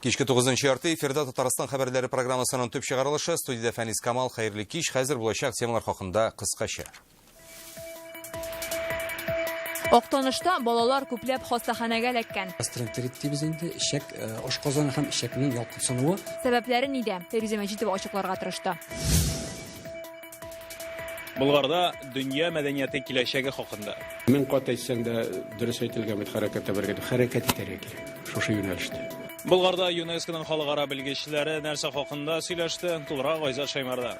Кичке 9 ярты эфирда Татарстан хәбәрләре программасының төп чыгарылышы. Студиядә Фәнис Камал. Хәерле кич. Хәзер булачак темалар хакында кыскача. Актанышта балалар күпләп хастаханәгә эләккән. Гастроэнтерит дибез инде, эчәк, э, ашказаны һәм эчәкнең ялкынсынуы. Сәбәпләре нидә? Фәйрүзә Мәҗитова ачыкларга тырышты. Болгарда дөнья мәдәнияте киләчәге хакында. Мең кат әйтсәң дә, дөрес әйтелгән бит, хәрәкәттә бергә хәрәкәт итәргә кирәк шушы юнәлештә. Болгарда ЮНЕСКОның халыкара белгечләре нәрсә хакында сөйләште? Тулырак Айзат Шәймәрданов.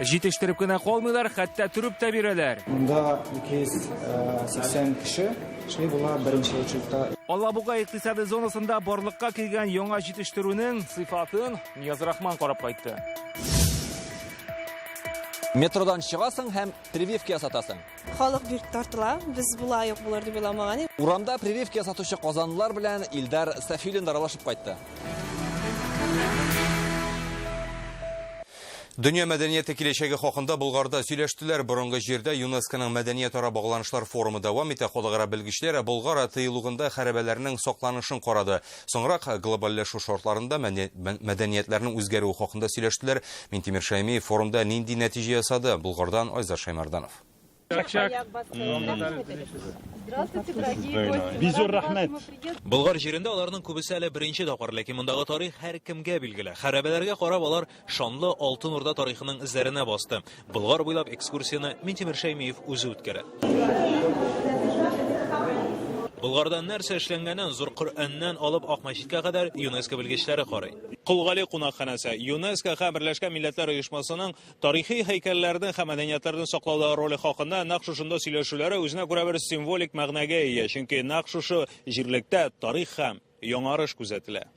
Җитештереп кенә калмыйлар, хәтта төреп тә бирәләр. Монда 280 кеше эшли була беренче очередьта. Алабуга икътисадый зонасында барлыкка килгән яңа җитештерүнең сыйфатын Нияз Рахман карап кайтты. Метродан чыгасың һәм прививка ясатасың. Халык бик тартыла, без болай ук булыр дип уйламаган идек. Урамда прививка ясатучы казанлылар белән Илдар Сафиуллин да аралашып кайтты. Дөнья мәдәнияте киләчәге хакында Болгарда сөйләштеләр. Борынгы җирдә ЮНЕСКОның мәдәниятара багланышлар форумы дәвам итә. Халыкара белгечләр Болгар тыюлыгында хәрабәләрнең сакланышын карады. Соңрак глобальләшү шартларында мәдәниятләрнең үзгәрүе хакында сөйләштеләр. Минтимер Шәймиев форумда нинди нәтиҗә ясады? Болгардан Айзат Шәймәрданов. Болгар җирендә аларның күбесе әле беренче тапкыр, ләкин мондагы тарих һәркемгә билгеле. Хәрабәләргә карап алар шанлы Алтын Урда тарихының эзләренә басты. Болгар буйлап экскурсияне Минтимер Шәймиев үзе үткәрә. Болгарда нәрсә эшләнгәнен Зур Коръәннән алып Ак мәчеткә кадәр ЮНЕСКО белгечләре карый. Кол Гали кунакханәсе ЮНЕСКО һәм Берләшкән Милләтләр Оешмасының тарихи һәйкәлләрне һәм мәдәниятләрне саклаудагы роле хакында нәкъ шушында сөйләшүләре үзенә күрә бер символик мәгънәгә ия, чөнки нәкъ шушы җирлектә тарих һәм яңарыш күзәтелә.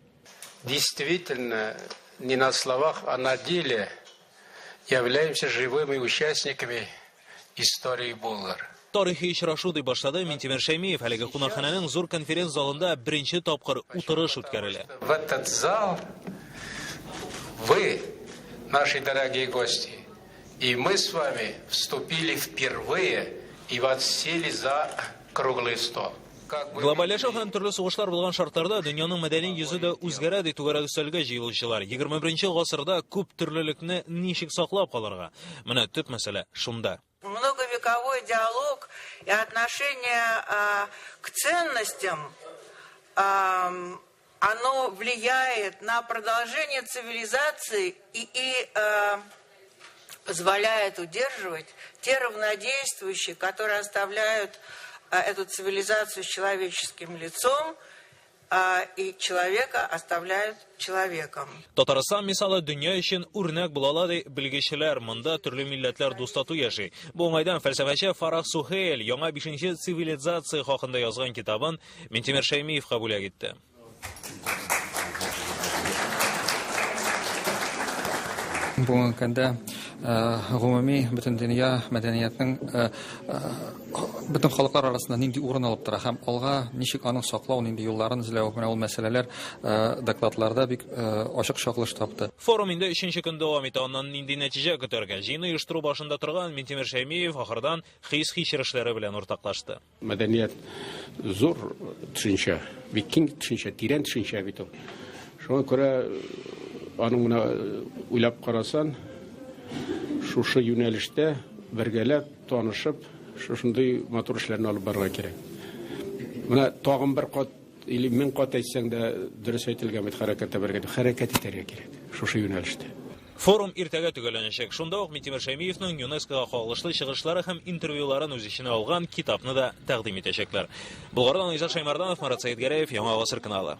Действительно, не на словах, а на деле являемся живыми участниками истории Болгар. Тарихи очрашу дип башлады Минтимер Шәймиев. Әлеге кунакханәнең зур конференц-залында беренче тапкыр утырыш үткәрелә. В этот зал вы, наши дорогие гости, и мы с вами вступили впервые и вот сели за круглый стол. Глобальләшү һәм төрле сугышлар булган шартларда дөньяның мәдәни йөзе дә үзгәрә, ди түгәрәк өстәлгә җыелучылар. 21 гасырда күп төрлелекне ничек саклап калырга? Менә төп мәсьәлә шунда. Многовековой диалог и отношение к ценностям, оно влияет на продолжение цивилизации и позволяет удерживать те равнодействующие, которые оставляют эту цивилизацию с человеческим лицом, и человека оставляют человеком. Татарстан мисалы дөнья өчен үрнәк була ала, ди белгечләр. Монда төрле милләтләр дус-тату яши. Бу уңайдан фәлсәфәче Фарах Сухейль яңа бишенче цивилизация хакында язган китабын Минтимер Шәймиевка бүләк итте. Бүгенге көндә гомуми бөтен дөнья мәдәниятнең бөтен халыклар арасында нинди урын алып тора һәм алга ничек аның саклау, нинди юлларын эзләү, менә ул мәсьәләләр докладларда бик ачык чагылыш тапты. Форум инде өченче көн дәвам итә. Аннан нинди нәтиҗә көтәргә? Җыен оештыру башында торган Минтимер Шәймиев ахырдан хис-хичерешләре белән уртаклашты. Мәдәният зур төшенчә, бик киң төшенчә, тирән төшенчә бит ул. Шуңа күрә аның менә уйлап карасан, шушы юнәлештә бергәләп танышып, шушындый матур эшләрне алып барырга кирәк. Менә тагын бер кат или мең кат әйтсәң дә дөрес әйтелгән бит, хәрәкәттә бергә хәрәкәт итәргә кирәк шушы юнәлештә. Форум иртәгә төгәлләнәчәк. Шунда ук Минтимер Шәймиевның ЮНЕСКОга кагылышлы чыгышлары һәм интервьюларын үз эченә алган китапны да тәкъдим итәчәкләр. Болгардан Айзат Шәймәрданов, Марат Сәетгәрәев, Яңа Гасыр каналы.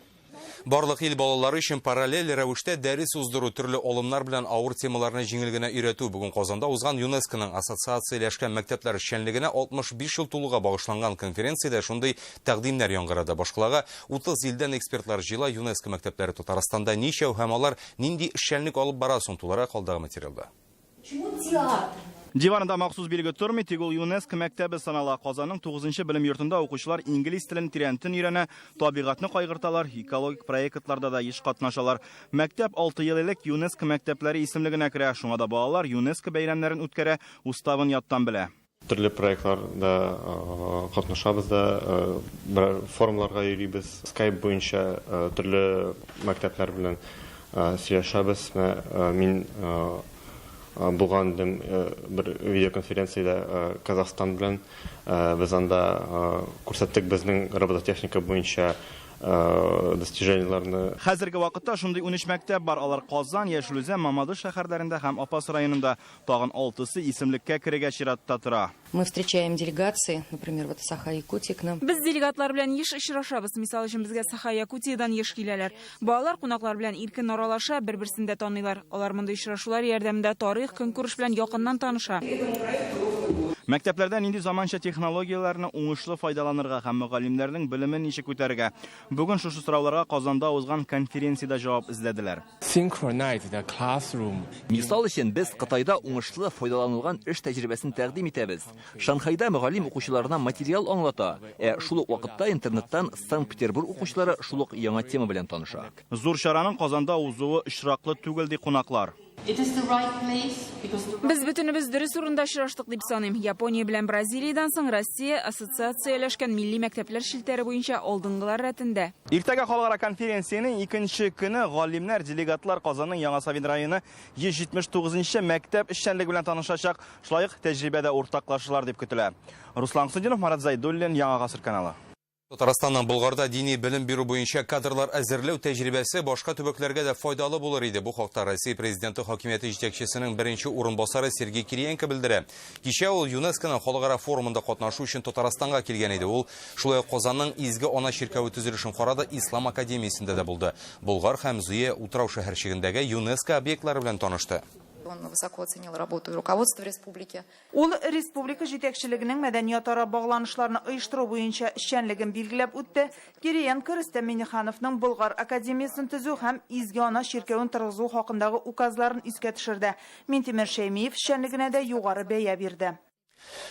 Барлык ил балалары өчен параллель рәвештә дәрес уздыру, төрле алымнар белән авыр темаларны җиңел генә өйрәтү. Бүген Казанда узган ЮНЕСКОның ассоциацияләшкән мәктәпләр эшчәнлегенә 65 ел тулуга багышланган конференциядә шундый тәкъдимнәр яңгырады. Башкалага 30 илдән экспертлар җыела. ЮНЕСКО мәктәпләре Татарстанда ничәү һәм алар нинди эшчәнлек алып бара соң, тулырак алдагы материалда. Почему театр? Диварында махсус билге тормый, тик ул ЮНЕСКО мәктәбе санала. Казанның 9 белем йортында укучылар инглиз телен тирәнтен өйрәнә, табигатьне кайгырталар, экологик проектларда да еш катнашалар. Мәктәп 6 ел элек ЮНЕСКО мәктәпләре исемлегенә керә, шуңа да балалар ЮНЕСКО бәйрәмнәрен үткәрә, уставын яттан белә. Төрле проектларда катнашабыз да, берәр форумларга йөрибез. Скайп буенча төрле мәктәпләр белән сөйләшәбез. Менә мин булган идем бер видеоконференциядә Казахстан белән. Без анда күрсәттек безнең робототехника буенча достижениеләрне. Хәзерге вакытта шундый 13 мәктәп бар. Алар Казан, Яшел Үзән, Мамадыш шәһәрләрендә һәм Апас районында. Тагын алтысы исемлеккә керергә чиратта тора. Мы встречаем делегации, например, вот Саха-Якутии к нам. Без делегатлар белән еш очрашабыз. Мисал өчен, безгә Саха-Якутиядән еш киләләр. Балалар кунаклар белән иркен аралаша, бер-берсен дә таныйлар. Алар мондый очрашулар ярдәмендә тарих, көнкүреш белән якыннан таныша. Мәктәпләрдә нинди заманча технологияләрне уңышлы файдаланырга һәм мөгаллимнәрнең белемен ничек күтәрергә? Бүген шушы сорауларга Казанда узган конференциядә җавап эзләделәр. Synchronize the classroom. Мисал өчен, без Кытайда уңышлы файдаланылган эш тәҗрибәсен тәкъдим итәбез. Шанхайда мөгаллим укучыларына материал аңлата, ә шул ук вакытта интернеттан Санкт-Петербург укучылары шул ук яңа тема белән таныша. Зур чараның Казанда узуы очраклы түгел, ди кунаклар. Без бөтенебез дөрес урында очраштык дип саныйм. Япония белән Бразилиядән соң Россия ассоциацияләшкән милли мәктәпләр челтәре буенча алдынгылар рәтендә. Иртәгә халыкара конференциянең икенче көне галимнәр, делегатлар Казанның Яңа Савин районы 179 нчы мәктәп эшчәнлеге белән танышачак, шулай ук тәҗрибә дә уртаклашырлар дип көтелә. Руслан Хөснетдинов, Марат Зайдуллин, Яңа Гасыр каналы. Татарстанның Болгарда дини белем бирү буенча кадрлар әзерләү тәҗрибәсе башка төбәкләргә дә файдалы булыр иде. Бу хакта Россия Президенты хакимияте җитәкчесенең беренче урынбасары Сергей Кириенко белдерә. Кичә ул ЮНЕСКОның халыкара форумында катнашу өчен Татарстанга килгән иде. Ул шулай ук Казанның Изге Ана чиркәве төзелешен карады, Ислам академиясендә дә булды. Болгар һәм Зөя утрау-шәһәрчегендәге ЮНЕСКО объектлары белән танышты. Он высоко оценил работу руководства республики. Ул республика җитәкчелегенең мәдәниятара багланышларны оештыру буенча эшчәнлеген билгеләп үтте. Кириенко Рөстәм Миңнехановның Болгар академиясен төзү һәм Изге Ана чиркәвен торгызу хакындагы указларын искә төшерде. Минтимер Шәймиев эшчәнлегенә дә югары бәя бирде.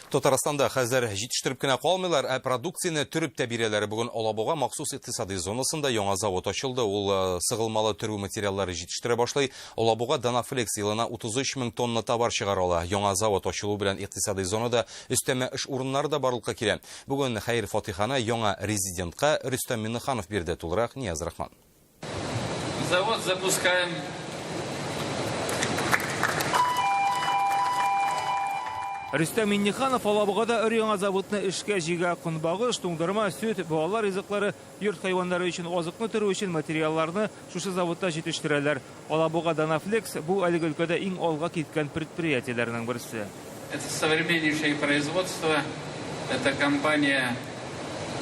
Татарстанда хәзер җитештереп кенә калмыйлар, ә продукцияне төреп тә бирәләр. Бүген Алабуга махсус икътисади зонасында яңа завод ачылды. Ул э, сыгылмалы төрү материаллары җитештерә башлый. Алабуга Данафлекс елына 33 мең тонна товар чыгара ала. Яңа завод ачылу белән икътисади зонада өстәмә эш урыннары да барлыкка килә. Бүген хәер фатиханы яңа резидентка Рөстәм Миннеханов бирде. Тулырак Нияз Рахман. Завод запускаем. Рөстәм Миннеханов Алабугада өр-яңа заводны эшкә җигә. Көнбагыш, туңдырма, сөт, балалар ризыклары, йорт хайваннары өчен азыкны төрү өчен материалларны шушы заводта җитештерәләр. Алабуга Данафлекс бу әлеге өлкәдә иң алга киткән предприятиеләрнең берсе. Это современнейшее производство. Эта компания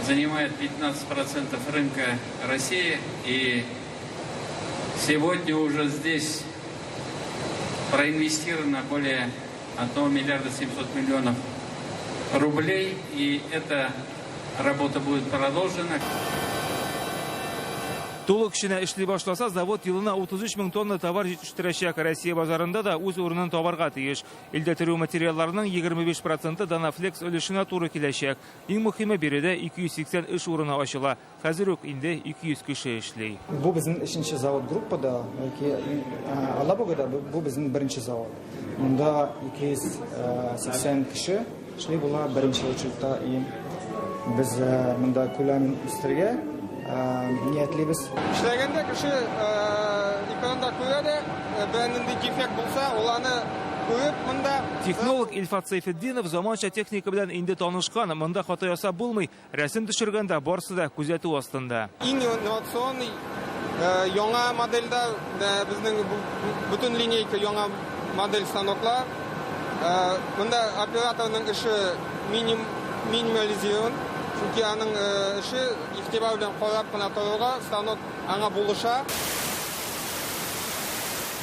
занимает 15% рынка России. И сегодня уже здесь проинвестировано более 1 миллиарда 700 миллионов рублей. И эта работа будет продолжена. Тулы көченә эшли башласа, завод елына 33 мең тонна товар җитештерәчәк. Россия базарында да үз урынын табарга тиеш. Илдә төрү материалларының 25 проценты Данафлекс өлешенә туры киләчәк. Иң мөһиме, биредә 280 эш урыны ачыла. Хәзер үк инде 200 кеше эшли. Бу безнең өченче завод группада, яки Алабугада бу безнең беренче завод. Монда 280 кеше эшли була беренче очередьта и без монда күләмен үстерергә ниятлибез. Эшләгәндә кеше экранда күрә дә, берәр нинди дефект булса, ул аны күреп монда. Технолог Илфат Сәйфетдинов заманча техника белән инде танышкан. Монда хата ясап булмый. Рәсем төшергәндә барсы да күзәтү астында. Иң инновационный яңа модельдә безнең бөтен линейка яңа модель станоклар. Монда операторның эше миним, минимализирован, чөнки аның эше игътибар белән карап кына торуга станок аңа булыша.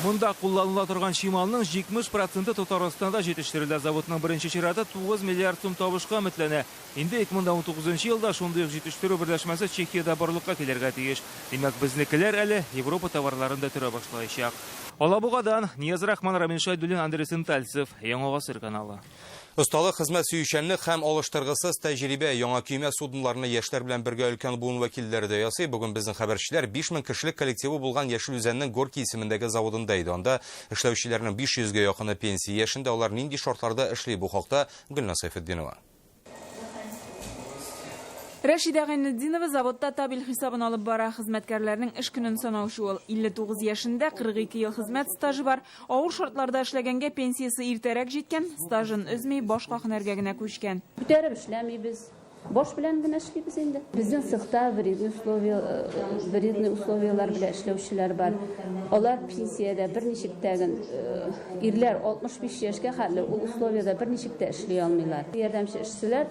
Монда кулланыла торган чималның 70 проценты Татарстанда җитештерелә. Заводның беренче чираты 9 миллиард сум табышка өметләнә. Инде 2019 елда шундый ук җитештерү берләшмәсе Чехиядә барлыкка килергә тиеш. Димәк, безнекеләр әле Европа товарларын да төрә башлаячак. Алабугадан Нияз Рахман, Рамил Шәйдуллин, Андрей Сентальцев, Яңа Гасыр каналы. Осталык, хезмәт сөючәнлек һәм алыштыргысыз тәҗрибә яңа көймә судноларны яшьләр белән бергә өлкән буын вәкилләре дә ясый. Бүген безнең хәбәрчеләр 5000 кешелек коллективы булган Яшел Үзәннең Горький исемендәге заводында иде. Анда эшләүчеләрнең 500гә якыны пенсия яшендә. Алар нинди шартларда эшли? Бу хакта Гөлназ Сәйфетдинова. Рәшидә Гайнетдинова заводта табель хисабын алып бара. Хезмәткәрләрнең эш көнен санаучы ул. 59 яшендә, 42 ел хезмәт стажы бар. Авыр шартларда эшләгәнгә пенсиясе иртәрәк җиткән, стажын өзми, башка һөнәргә генә күчкән. Күтәреп эшләмибез, баш белән генә эшлибез инде. Безнең цехта вредный условия, вредный условияләр белән эшләүчеләр бар. Алар пенсиядә берничек тә ген, ирләр 65 яшькә хәтле ул условиядә берничек тә эшли алмыйлар. Ярдәмче эшчеләр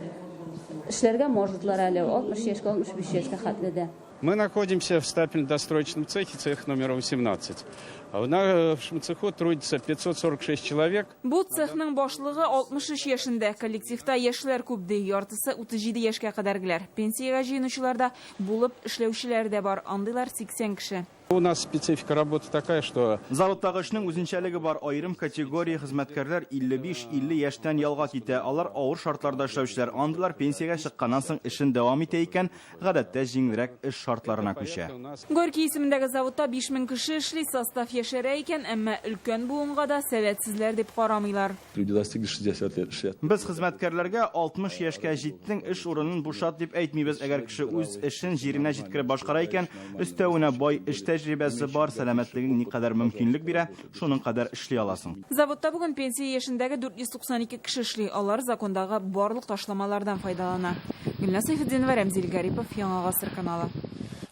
эшләргә можетлар әле 60 яшькә, 65 яшькә хәтле дә. Мы находимся в стапельно-достроечном цехе, цех номер 18. В нашем цеху трудится 546 человек. Бу цехның башлыгы 63 яшендә. Коллективта яшьләр күп ди, яртысы 37 яшькә кадәргеләр. Пенсиягә җыенучылар да, булып эшләүчеләр дә бар. Андыйлар 80 кеше. У нас специфика работы такая, что Заводтагы эшнең үзенчәлеге бар. Аерым категория хезмәткәрләр 55-50 яшьтән ялга китә. Алар авыр шартларда эшләүчеләр. Андыйлар пенсиягә чыкканнан соң эшен дәвам итә икән, гадәттә җиңелрәк эш шартларына күчә. Горький исемендәге заводта 5000 кеше эшли, состав яшәрә икән, әмма өлкән буынга да сәләтсезләр дип карамыйлар. Люди достигли 60 лет, 60. Без хезмәткәрләргә 60 яшькә җиттең, эш урынын бушат дип әйтмибез. Әгәр кеше үз эшен җиренә җиткереп башкара икән, өстәвенә бай эш тәҗрибәсе бар, сәламәтлегең никадәр мөмкинлек бирә, шуның кадәр эшли аласың. Заводта бүген пенсия яшендәге 492 кеше эшли. Алар закондагы барлык ташламалардан файдалана. Гөлназ Сәйфетдинова, Рәмзил Гарипов, Яңа Гасыр каналы.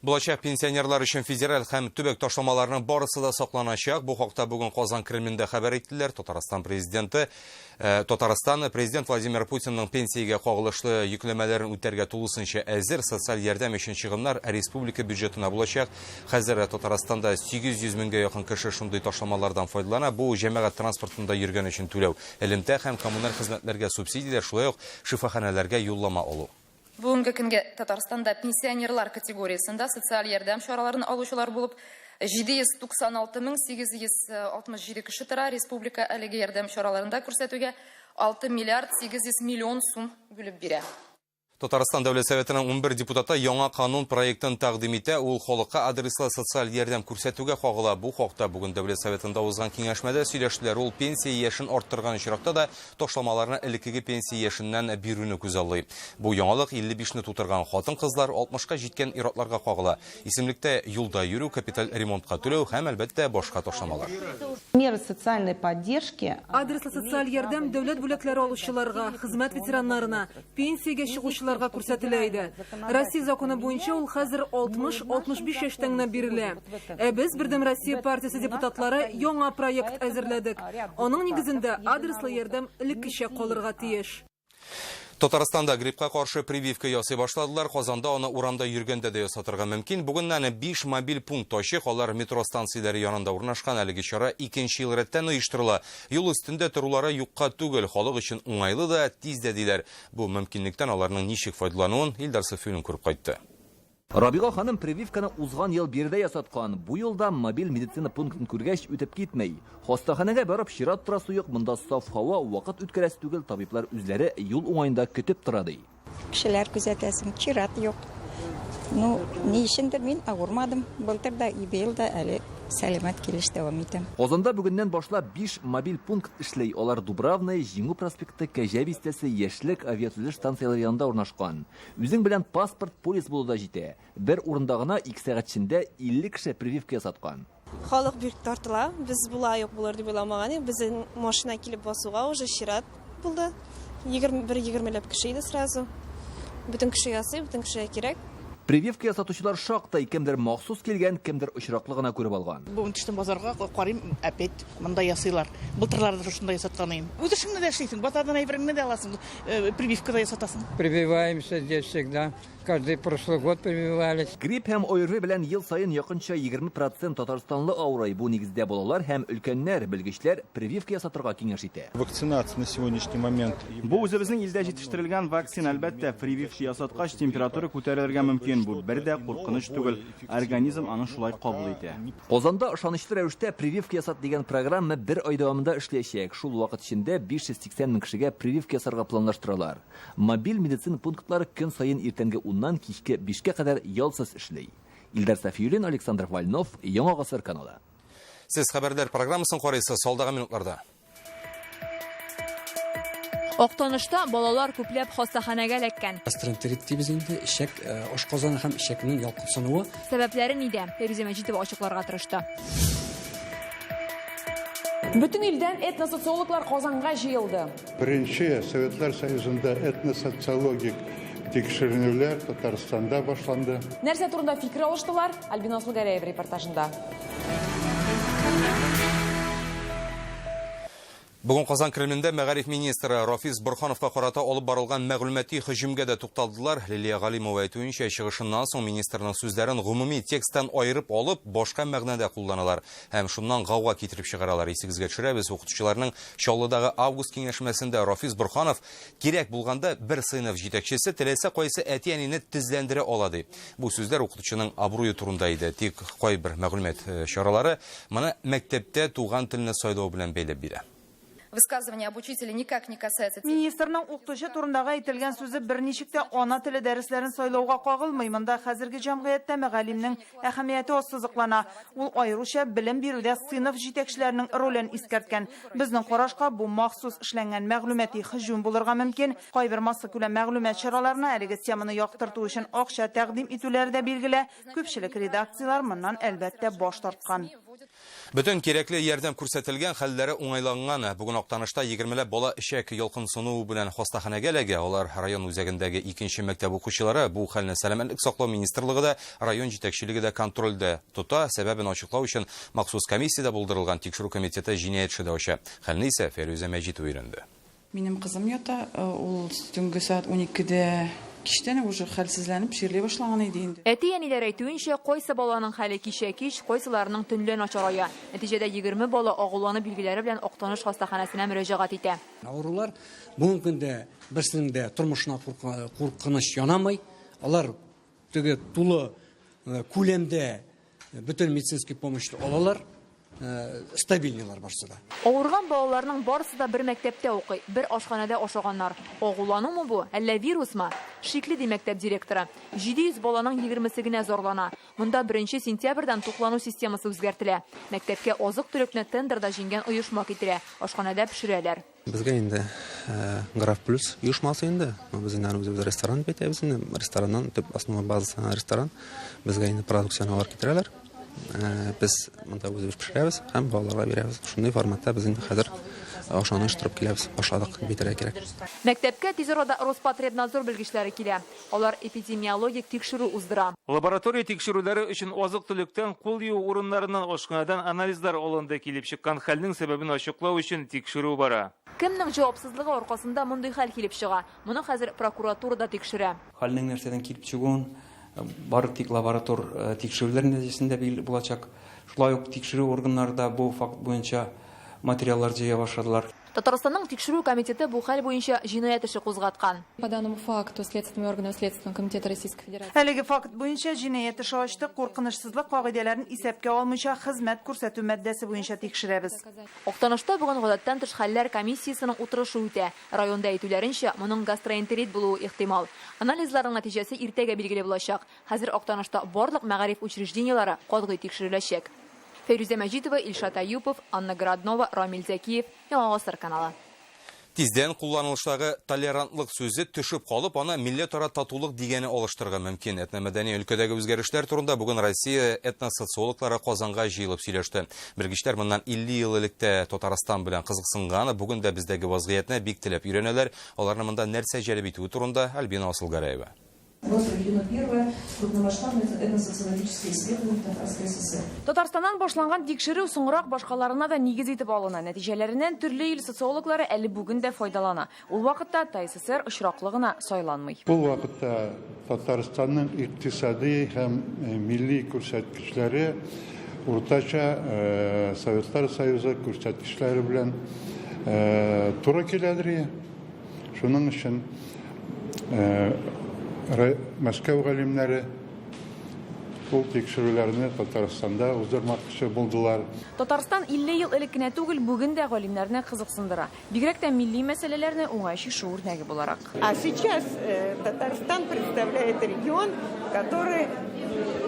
Булачак пенсионерлар өчен федераль һәм төбәк ташламаларының барысы да сакланачак. Бу хакта бүген Казан Кремлендә хәбәр иттеләр. Татарстан президенты, Татарстан президент Владимир Путинның пенсиягә кагылышлы йөкләмәләрен үтәргә тулысынча әзер. Социаль ярдәм өчен чыгымнар республика бюджетына булачак. Хәзер Татарстанда 800 меңгә якын кеше шундый ташламалардан файдалана. Бу җәмәгать транспортында йөргән өчен түләү, элемтә һәм коммуналь хезмәтләргә субсидияләр, шулай ук шифаханәләргә юллама алу. Бүгенге көнгә Татарстанда пенсионерлар категориясендә социаль ярдәм чараларын алучылар булып 796 867 кеше тора. Республика әлеге ярдәм чараларында күрсәтүгә 6 миллиард 800 миллион сум бүлеп бирә. Татарстан Дәүләт Советының 11 депутаты яңа канун проектын тәкъдим итә. Ул халыкка адреслы социаль ярдәм күрсәтүгә кагыла. Бу хакта бүген Дәүләт Советында узган киңәшмәдә сөйләштеләр. Ул пенсия яшен арттырган очракта да ташламаларны элеккеге пенсия яшеннән бирүне күзаллый. Бу яңалык 55-не тутырган хатын-кызлар, 60-ка җиткән ир-атларга кагыла. Исемлектә юлда йөрү, капиталь ремонтка түләү һәм әлбәттә башка ташламалар. Меры социальной поддержки. Адреслы социаль ярдәм дәүләт бүләкләре алучыларга, хезмәт ветераннарына, пенсиягә чыгучыларга күрсәтелә иде. Россия законы буенча ул хәзер 60-65 яшьтән генә бирелә. Ә без Бердәм Россия партиясе депутатлары яңа проект әзерләдек. Аның нигезендә адреслы ярдәм элеккечә калырга тиеш. Татарстанда гриппка каршы прививка ясый башладылар. Казанда аны урамда йөргәндә дә ясатырга мөмкин. Бүгеннән 5 мобиль пункт ачык. Алар метро станцияләре янында урнашкан. Әлеге чара икенче ел рәттән оештырыла. Юл өстендә торулары юкка түгел, халык өчен уңайлы да, тиз дә диләр. Бу мөмкинлектән аларның ничек файдалануын Илдар Сафиуллин күреп кайтты. Рабига ханым прививканы узган ел биредә ясаткан. Бу елда мобиль медицина пунктын күргәч үтеп китмәй. Хастаханәгә барып чират торасы юк, монда саф һава, вакыт үткәрәсе түгел, табиблар үзләре юл уңаенда көтеп тора ди. Кешеләр күзәтәсең, чират юк. Ну, ни өчендер мин авырмадым. Былтыр да, быел да әле сәламәт килеш дәвам итәм. Казанда бүгеннән башлап 5 мобиль пункт эшли. Алар Дубравная, Җиңү проспекты, Кәҗә бистәсе, Яшьлек авиатөзелеш станцияләре янында урнашкан. Үзең белән паспорт, полис булу да җитә. Бер урында гына 2 сәгать эчендә 50 кеше прививка ясаткан. Халык бик тартыла. Без болай ук булыр дип уйламаган идек. Безнең машина килеп басуга уже чират булды. 21 20ләп кеше иде сразу. Бөтен кеше ясый, бөтен кешегә кирәк. Прививка ясатучылар шактый, кемдер махсус килгән, кемдер очраклы гына күреп алган. Бүген төштем базарга, карыйм, опять монда ясыйлар. Былтырларда шушында ясаткан идем. Үз эшеңне дә эшлисең, базардан әйбереңне дә аласың, прививка да ясатасың. Прививаемся здесь всегда. каждый прошлый год прививались. Грипп һәм ОРВИ белән ел саен якынча 20 процент татарстанлы авырый. Бу нигездә балалар һәм өлкәннәр. Белгечләр прививка ясатырга киңәш итә. Вакцинация на сегодняшний момент. Бу үзебезнең илдә җитештерелгән вакцина, әлбәттә, прививка ясаткач температура күтәрелергә мөмкин. Бу бер дә куркыныч түгел. Организм аны шулай кабул итә. Казанда ышанычлы рәвештә прививка ясат дигән программа бер ай дәвамында эшләячәк. Шул вакыт эчендә 580 мең кешегә прививка ясарга планлаштыралар. Мобиль медицина пунктлары көн саен иртәнге уннан кичке бишкә кадәр ялсыз эшли. Илдар Сафиуллин, Александр Вольнов, Яңа гасыр каналы. Сез хәбәрләр программасын карыйсыз алдагы минутларда. Актанышта балалар күпләп хастаханәгә эләккән. Гастроэнтерит дибез инде, эчәк, ашказаны һәм эчәкнең ялкынсынуы. Сәбәпләре нидә? Фәйрүзә Мәҗитова ачыкларга тырышты. Бөтен илдән этносоциологлар Казанга җыелды. Беренче Советлар Союзында этносоциологик тикшеренүләр Татарстанда башланды. Нәрсә турында фикер алыштылар? Альбина Асылгәрәева репортажында. Бүген Казан Кремлендә мәгариф министры Рафис Борхановка карата алып барылган мәгълүмати һөҗүмгә дә тукталдылар. Лилия Галимова әйтүенчә, чыгышыннан соң министрның сүзләрен гомуми тексттан аерып алып, башка мәгънәдә кулланалар һәм шуннан гауга китереп чыгаралар. Исегезгә төшерәбез, укытучыларның Чаллыдагы август киңәшмәсендә Рафис Борханов кирәк булганда бер сыйныф җитәкчесе теләсә кайсы әти-әнине тезләндерә ала ди. Бу сүзләр укытучының абруе турында иде. Тик кайбер мәгълүмат чаралары моны мәктәптә туган телне сайлау белән бәйләп бирә. Высказывание об учителе никак не касается... Министрның укытучы турындагы әйтелгән сүзе берничек тә ана теле дәресләрен сайлауга кагылмый. Монда хәзерге җәмгыятьтә мөгаллимнең әһәмияте ассызыклана. Ул аеруча белем бирүдә сыйныф җитәкчеләренең ролен искәрткән. Безнең карашка бу махсус эшләнгән мәгълүмати һөҗүм булырга мөмкин. Кайбер массакүләм мәгълүмат чараларына әлеге теманы яктырту өчен акча тәкъдим итүләре дә билгеле. Күпчелек редакцияләр моннан әлбәттә баш тарткан. Бөтен кирәкле ярдәм күрсәтелгән, хәлләре уңайланган. Бүген Актанышта егермеләп бала эчәк ялкынсынуы белән хастаханәгә эләгә. Алар район үзәгендәге икенче мәктәп укучылары. Бу хәлне Сәламәтлек саклау министрлыгы да, район җитәкчелеге дә контрольдә тота. Сәбәбен ачыклау өчен махсус комиссия дә булдырылган. Тикшерү комитеты җинаять эше дә ача. Хәлне исә Фәйрүзә Мәҗитова өйрәнде. Минем кызым ята, ул төнге сәгать уникедә кичтән үк уже хәлсезләнеп чирли башлаган иде инде. Әти-әниләр әйтүенчә, кайсы баланың хәле кичә кич, кайсыларының төнлә начарая. Нәтиҗәдә 20 бала агулану билгеләре белән Актаныш хастаханәсенә мөрәҗәгать итә. Авырулар бүгенге көндә берсенең дә тормышына куркыныч янамый. Алар теге тулы күләмдә бөтен медицинский помощьны алалар. Стабильныйлар барсы да. Авырган балаларның барысы да бер мәктәптә укый, бер ашханәдә ашаганнар. Агуланумы бу, әллә вирусмы? Шикле, ди мәктәп директоры. 700 баланың егермесе генә зарлана. Монда беренче сентябрьдән туклану системасы үзгәртелә. Мәктәпкә азык-төлекне тендерда җиңгән оешма китерә, ашханәдә пешерәләр. Безгә инде Граф Плюс оешмасы инде. Без инде аны үзебез ресторан дип әйтәбез инде. Рестораннан төп основной базасы ресторан. Безгә инде продукцияне алар китерәләр. Без монда үзебез пешерәбез һәм балаларга бирәбез. Шундый форматта без инде хәзер ашауны оештырып киләбез, башладык дип әйтергә кирәк. Мәктәпкә тиз арада Роспотребнадзор белгечләре килә. Алар эпидемиологик тикшерү уздыра. Лаборатория тикшерүләре өчен азык-төлектән, кул юу урыннарыннан, ашханәдән анализлар алынды. Килеп чыккан хәлнең сәбәбен ачыклау өчен тикшерү бара. Кемнең җавапсызлыгы аркасында мондый хәл килеп чыга? Моны хәзер прокуратура да тикшерә. Хәлнең нәрсәдән килеп чыгуын бары тик лаборатор тикшерүләр нәтиҗәсендә билгеле булачак. Шулай ук тикшерү органнары да бу факт буенча материаллар җыя башладылар. Татарстанның тикшерү комитеты бу хәл буенча җинаять эше кузгаткан. По данному факту следственными органами Следственного комитета Российской Федерации. Әлеге факт буенча җинаять эше ачтык, куркынычсызлык кагыйдәләрен исәпкә алмыйча хезмәт күрсәтү маддәсе буенча тикшерәбез. Актанышта бүген гадәттән тыш хәлләр комиссиясенең утырышы үтә. Районда әйтүләренчә, моның гастроэнтерит булуы ихтимал. Анализларның нәтиҗәсе иртәгә билгеле булачак. Хәзер Актанышта барлык мәгариф учреждениеләре катгый тикшереләчәк. Фәйрүзә Мәҗитова, Илшат Аюпов, Анна Городнова, Рамил Зәкиев, Яңа Гасыр каналы. Тиздән кулланылыштагы толерантлык сүзе төшеп калып, аны милләтара татулык дигәне алыштырырга мөмкин. Этномәдәни өлкәдәге үзгәрешләр турында бүген Россия этносоциологлары Казанга җыелып сөйләште. Белгечләр моннан 50 ел элек тә Татарстан белән кызыксынган, бүген дә бездәге вазгыятьне бик теләп өйрәнәләр. Аларны монда нәрсә җәлеп итүе турында Альбина Асылгәрәева. Было проведено первое крупномасштабное этносоциологическое исследование в Татарской ССР. Татарстаннан башланган тикшерү соңрак башкаларына да нигез итеп алына. Нәтиҗәләреннән төрле ил социологлары әле бүген дә файдалана. Ул вакытта ТАССР очраклы гына сайланмый. Ул вакытта Татарстанның икътисади һәм милли күрсәткечләре уртача Советлар Союзы күрсәткечләре белән туры киләдер. Шуның өчен Мәскәү галимнәре ул тикшерүләрне Татарстанда уздырмакчы булдылар. Татарстан 50 ел элек кенә түгел, бүген дә галимнәрне кызыксындыра. Бигрәк тә милли мәсьәләләрне уңай чишү үрнәге буларак. А сейчас Татарстан представляет регион, который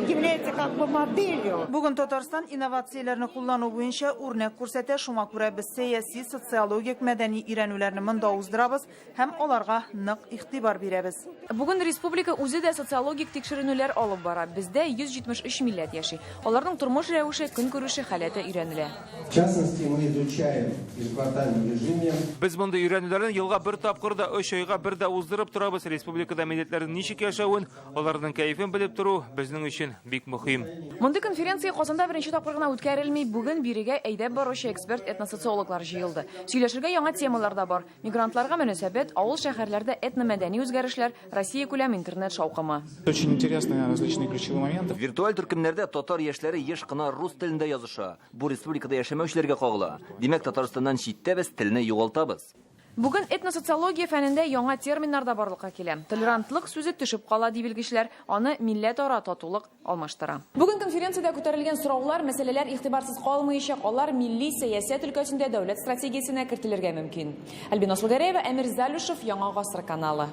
является как бы моделью. Бүген Татарстан инновацияләрне куллану буенча үрнәк күрсәтә, шуңа күрә без сәяси, социологик, мәдәни өйрәнүләрне монда уздырабыз һәм аларга нык игътибар бирәбез. Бүген республика үзе дә социологик тикшеренүләр алып бара. Бездә 173 милләт яши. Аларның тормыш рәвеше, көнкүреше, халәте өйрәнелә. В частности, мы изучаем в ежеквартальном режиме. Без мондый өйрәнүләрне елга бер тапкыр да, 3 айга бер дә уздырып торабыз. Республикада милләтләрнең ничек яшәвен, аларның кәефен белеп тору безнең өчен бик мөһим. Мондый конференция Казанда беренче тапкыр гына үткәрелми. Бүген бирегә әйдәп баручы эксперт этносоциологлар җыелды. Сөйләшергә яңа темалар да бар. Мигрантларга мөнәсәбәт, авыл шәһәрләрдә этномәдәни үзгәрешләр, Россия күләм интернет шаукымы. Очень интересные различные ключевые моменты. Виртуаль төркемнәрдә татар яшьләре еш кына рус телендә языша. Бу республикада яшәмәүчеләргә кагыла. Димәк, Татарстаннан читтә без телне югалтабыз. Бүген этносоциология фәнендә яңа терминнар да барлыкка килә. Толерантлык сүзе төшеп кала ди белгечләр, аны милләтара татулык алмаштыра. Бүген конференциядә күтәрелгән сораулар, мәсьәләләр игътибарсыз калмаячак. Алар милли сәясәт өлкәсендә дәүләт стратегиясенә кертелергә мөмкин. Альбина Асылгәрәева, Әмир Залюшев, Яңа Гасыр каналы.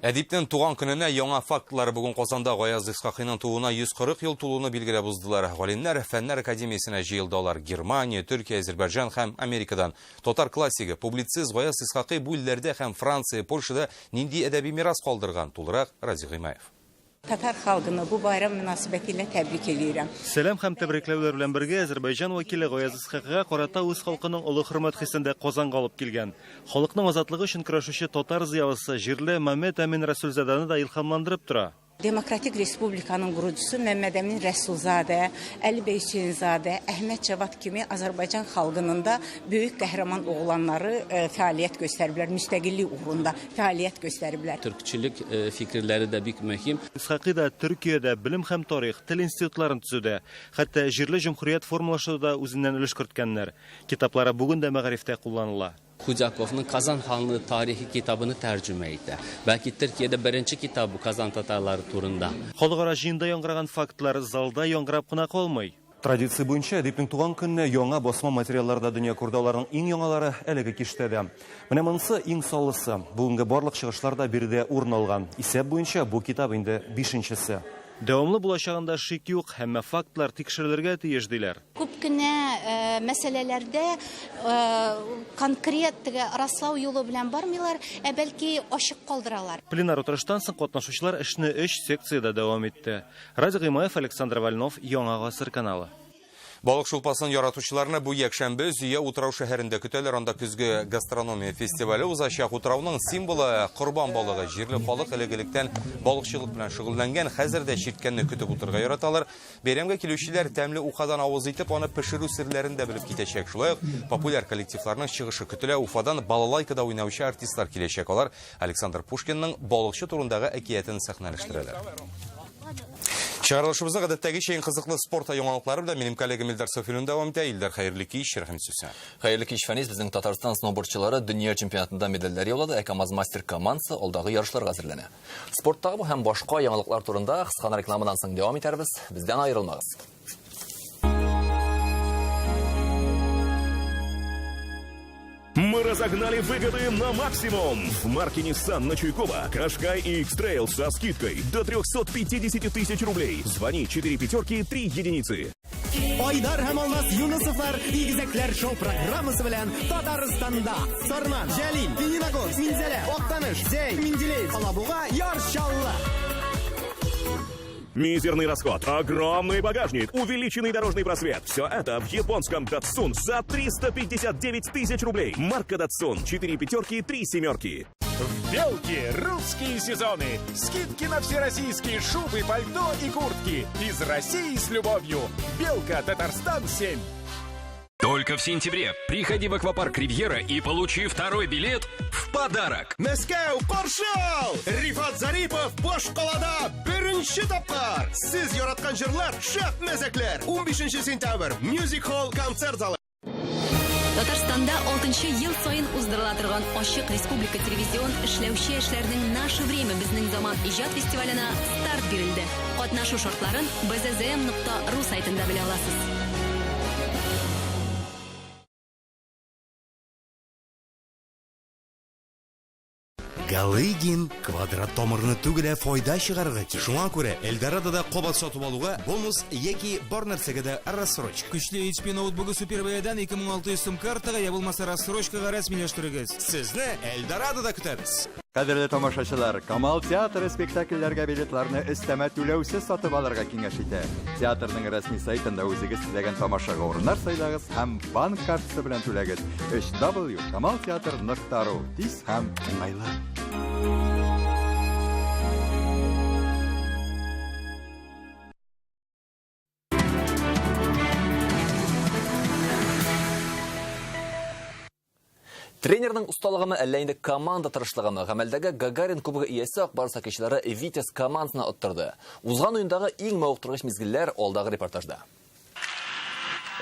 Әдипнең туган көненә яңа фактлар бүген Казанда Гаяз Исхакыйның тууына 140 ел тулуны билгеләп уздылар. Галимнәр Фәннәр академиясенә җыелды. Алар Германия, Төркия, Азербайҗан һәм Америкадан. Татар классигы, публицист Гаяз Исхакый бу илләрдә һәм Франция, Польшада нинди әдәби мирас калдырган? Тулырак Разил Гыймаев. Татар халкını bu bayram münasibətilə təbrik eləyirəm. Сәлам һәм тәбрикләүләр белән бергә Азербайҗан вәкиле Гаяз Исхакыйга карата үз халкының олы хөрмәт хисендә Казанга алып килгән. Халыкның азатлыгы өчен көрәшүче татар зыялысы җирле Мамед Әмин Рәсүлзаданы да илһамландырып тора. Demokratik Respublikanın qurucusu Məmməd Əmin Rəsulzadə, Əli bəy Hüseynzadə, Əhməd Cavad kimi Azərbaycan xalqının da böyük qəhrəman oğlanları fəaliyyət göstəriblər, müstəqillik uğrunda fəaliyyət göstəriblər. Türkçülük fikirləri də bik mühim. Исхакый да Төркиядә белем һәм тарих, тел институтларын төзүдә, хәтта җирле җөмһүрият формалашуда үзеннән өлеш керткәннәр. Китаплары бүген дә мәгарифтә кулланыла. Hudakov'un Kazan Hanlığı tarihi kitabını tercüme etti. Belki Türkiye'de birinci kitap bu Kazan Tatarları turunda. Халыкара җыенда яңгыраган фактлар залда яңгырап кына калмый. Традиция буенча әдипнең туган көненә яңа басма материалларда дөнья күрде. Аларның иң яңалары әлеге киштәдә. Менә монысы иң саллысы. Бүгенге барлык чыгышлар да биредә урын алган. Исәп буенча бу китап инде 5-нчесе. Дәвамлы булачагында шик юк, һәммә фактлар тикшерелергә тиеш диләр. Күп кенә мәсьәләләрдә конкрет раслау юлы белән бармыйлар, ә бәлки ачык калдыралар. Пленар утырыштан соң катнашучылар эшне 3 секциядә дәвам итте. Радик Гыймаев, Александр Вольнов, Яңа Гасыр каналы. Балык шулпасын яратучыларны бу якшәмбе Зөя утрау шәһәрендә көтәләр. Анда көзге гастрономия фестивале узачак. Утрауның символы корбан балыгы. Җирле халык элек-электән балыкчылык белән шөгыльләнгән, хәзер дә чирткәнне көтеп утырырга яраталар. Бәйрәмгә килүчеләр тәмле ухадан авыз итеп, аны пешерү серләрен дә белеп китәчәк. Шулай ук популяр коллективларның чыгышы көтелә. Уфадан балалайкада уйнаучы артистлар киләчәк. Алар Александр Пушкинның балыкчы турындагы әкиятен сәхнәләштерәләр. Чыгарылышыбызны гадәттәгечә иң кызыклы спорт яңалыклары белән минем коллегам Илдар Софилин дәвам итә. Илдар, хәерле кич, рәхмәт сүзсә. Хәерле кич, Фәнис. Безнең Татарстан сноубордчылары дөнья чемпионатында медальләр яулады. Ә КАМАЗ мастер командасы алдагы ярышларга әзерләнә. Спорттагы бу һәм башка яңалыклар турында кыска рекламадан соң дәвам итәрбез. Бездән аерылмагыз. Мы разогнали выгоды на максимум. В марке Nissan на Чуйкова Qashqai и X-Trail со скидкой до 350 тысяч рублей. Звони 4 пятерки 3 единицы. Айдар һәм Алмаз Юнысовлар Игезәкләр шоу программасы белән Татарстанда. Сарман, Җәлил, Лениногорск, Минзәлә, Актаныш, Зәй, Менделеев, Алабуга, Яр Чаллы. Мизерный расход, огромный багажник, увеличенный дорожный просвет. Все это в японском Datsun за 359 тысяч рублей. Марка Datsun, 4 пятерки, 3 семерки. Белки русские сезоны. Скидки на все российские шубы, пальто и куртки. Из России с любовью. Белка, Татарстан 7. Только в сентябре приходи в аквапарк «Ривьера» и получи второй билет в подарок. Мәскәү каршы ал! Рифат Зарипов башкалада беренче тапкыр. Сез яраткан җырлар, шәп мәзәкләр. 15 сентябрь Music Hall концерт залы. Татарстанда 6 ел саен уздырыла торган ачык республика телевизион эшләүче яшьләрнең Наше время безнең заман иҗат фестиваленә старт бирелде. Катнашу шартларын bzzm.ru сайтында белә аласыз. Галыгин квадрат тамырны түгел, ә файда чыгарырга кирәк. Шуңа күрә Эльдорадода кабат сатып алуга бонус яки бар нәрсәгә дә рассрочка. Көчле HP ноутбугы супер бәядән 2600 сум картага я булмаса рассрочкага рәсмиләштерегез. Сезне Эльдорадода көтәбез. Кадерле тамашачылар, Камал театры спектакльләргә билетларны өстәмә түләүсез сатып алырга киңәш итә. Театрның рәсми сайтында үзегез теләгән тамашага урыннар сайлагыз һәм банк картасы белән түләгез. www.kamalteatr.ru Тиз һәм уңайлы. Тренерның осталыгымы, әллә инде команда тырышлыгымы, гамәлдәге Гагарин кубогы иясе Ак Барс хоккейчылары Витязь командасына оттырды. Узган уендагы иң мавыктыргыч мизгелләр алдагы репортажда.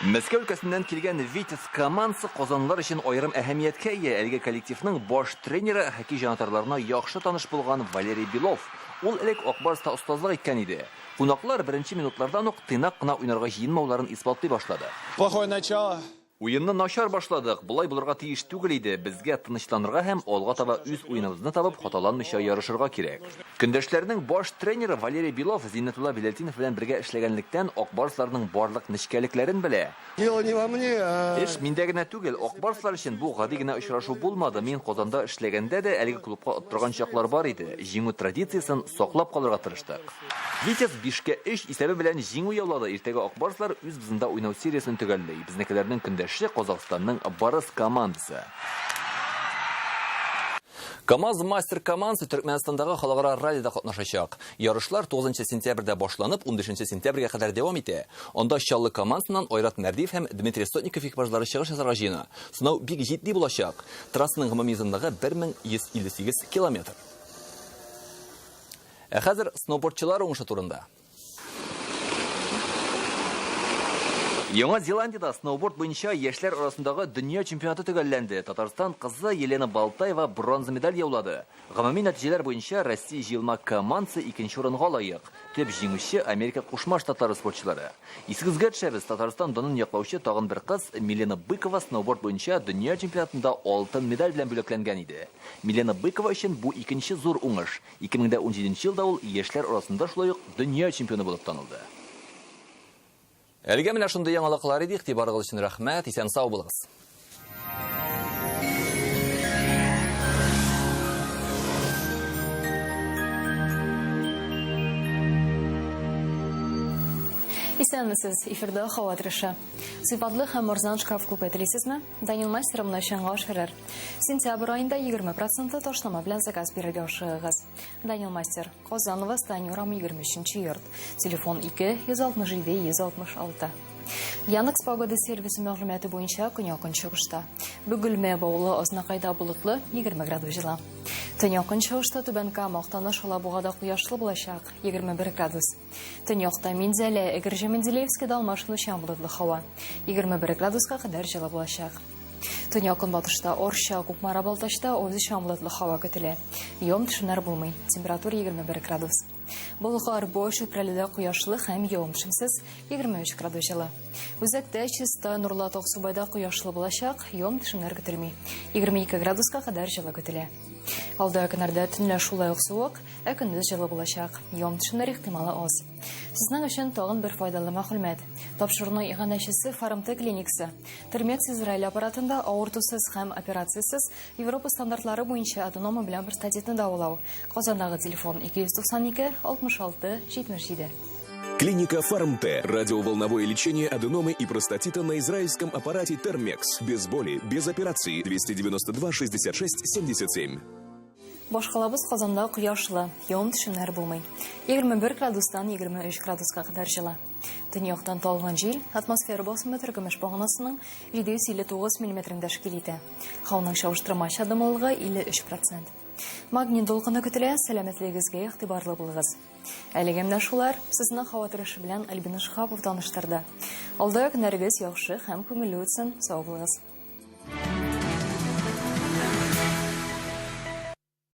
Мәскәү өлкәсеннән килгән Витязь командасы казанлылар өчен аерым әһәмияткә ия. Әлеге коллективның баш тренеры хоккей җанатарларына яхшы таныш булган Валерий Белов. Ул элек Ак Барста остазлык иткән иде. Кунаклар беренче минутлардан ук тыйнак кына уйнарга җыенмауларын исбатлый башлады. Плохое начало. Уенны начар башладык. Болай булырга тиеш түгел иде. Безгә тынычланырга һәм алга таба үз уеныбызны табып, хаталанмыйча ярышырга кирәк. Көндәшләрнең баш тренеры Валерий Белов Зиннәтулла Биләлтдинов белән бергә эшләгәнлектән Ак Барсларның барлык нечкәлекләрен белә. Дело не во мне, а Эш миндә генә түгел, Ак Барслар өчен бу гади генә очрашу булмады. Мин Казанда эшләгәндә дә әлеге клубка оттырган чаклар бар иде. Җиңү традициясен саклап калырга тырыштык. Витязь 5-3 исәбе белән җиңү яулады. Иртәгә Ак Барслар үз бозында уйнау сериясен төгәлли. Безнекеләрнең көндәше Казахстанның Барыс командасы. КАМАЗ мастер командасы Төркмәнстандагы халыкара раллида катнашачак. Ярышлар 9 сентябрьдә башланып, 15 сентябрьгә кадәр дәвам итә. Анда Чаллы командасыннан Айрат Мәрдиев һәм Дмитрий Сотников экипажлары чыгыш ясарга җыена. Сынау бик җитди булачак. Трассаның гомуми озынлыгы 1158 километр. Ә хәзер сноубордчылар уңышы турында. Яңа Зеландиядә сноуборд буенча яшьләр арасындагы дөнья чемпионаты төгәлләнде. Татарстан кызы Елена Балтаева бронза медаль яулады. Гомуми нәтиҗәләр буенча Россия җыелма командасы икенче урынга лаек. Төп җиңүче Америка Кушма Штатлары спортчылары. Исегезгә төшәбез, Татарстан данын яклаучы тагын бер кыз Милена Быкова сноуборд буенча дөнья чемпионатында алтын медаль белән бүләкләнгән иде. Милена Быкова өчен бу икенче зур уңыш. 2017 елда ул яшьләр арасында шулай ук дөнья чемпионы булып танылды. Әлегә менә шундый яңалыклар иде. Игътибарыгыз өчен рәхмәт. Исән сау булыгыз. Исәнмесез, эфирда һава торышы. Сыйфатлы һәм арзан шкаф купе телисезме? Данил Мастер моны чынга ашырыр. Сентябрь аенда 20% ташлама белән заказ бирергә ашыгыгыз. Данил Мастер, Казан, Восстание урамы 23 йорт. Телефон 2 167 166. Яндекс погода сервисы мәгълүматы буенча көньяк көнчыгышта. Бөгелмә Баулы Азнакайда болытлы 20 градус җылы. Төньяк көнчыгышта Түбән Кама, Актаныш, Алабугада кояшлы булачак 21 градус. Төньякта Минзәлә, Әгерҗе, Менделеевскида алмашынучан болытлы һава 21 градуска кадәр җылы булачак. Төньяк көнбатышта Орча, Кукмара, Балтачта үзешчән болытлы һава көтелә. Явым-төшемнәр булмый. Температура 21 градус. Болгар, Бош, Чүпрәледә кояшлы һәм явым-төшемсез 23 градус җылы. Үзәктә Чистай, Нурлат, Аксубайда кояшлы булачак, явым-төшемнәр көтелми. 22 градуска кадәр җылы көтелә. Алда көннәрдә төнлә шулай ук суык, ә көндез җылы булачак. Явым-төшемнәр ихтималы аз. Сезнең өчен тагын бер файдалы мәгълүмат. Тапшыруның иганәчесе Фармте клиникасы. Термекс Израиль аппаратында авыртусыз һәм операциясез Европа стандартлары буенча аденома белән простатитны дәвалау. Казандагы телефон 292 66 77. Клиника Фармте. Радиоволновое лечение аденомы и простатита на израильском аппарате Термекс. Без боли, без операции. 292 66 77. Башкалабыз Казанда кояшлы, явым-төшемнәр булмый. 21 градустан 23 градуска кадәр җылы. Төньяктан талгын җил атмосфера басымы төркемеш баганасының 759 миллиметрын тәшкил итә. Һаваның чагыштырмача дымлылыгы 53 процент. Магнит дулкыны көтелә, сәламәтлегегезгә игътибарлы булыгыз. Әлегә менә шулар. Сезне һава торышы белән Альбина Шиһапов таныштырды. Алда көннәрегез яхшы һәм күңелле үтсен. Сау булыгыз.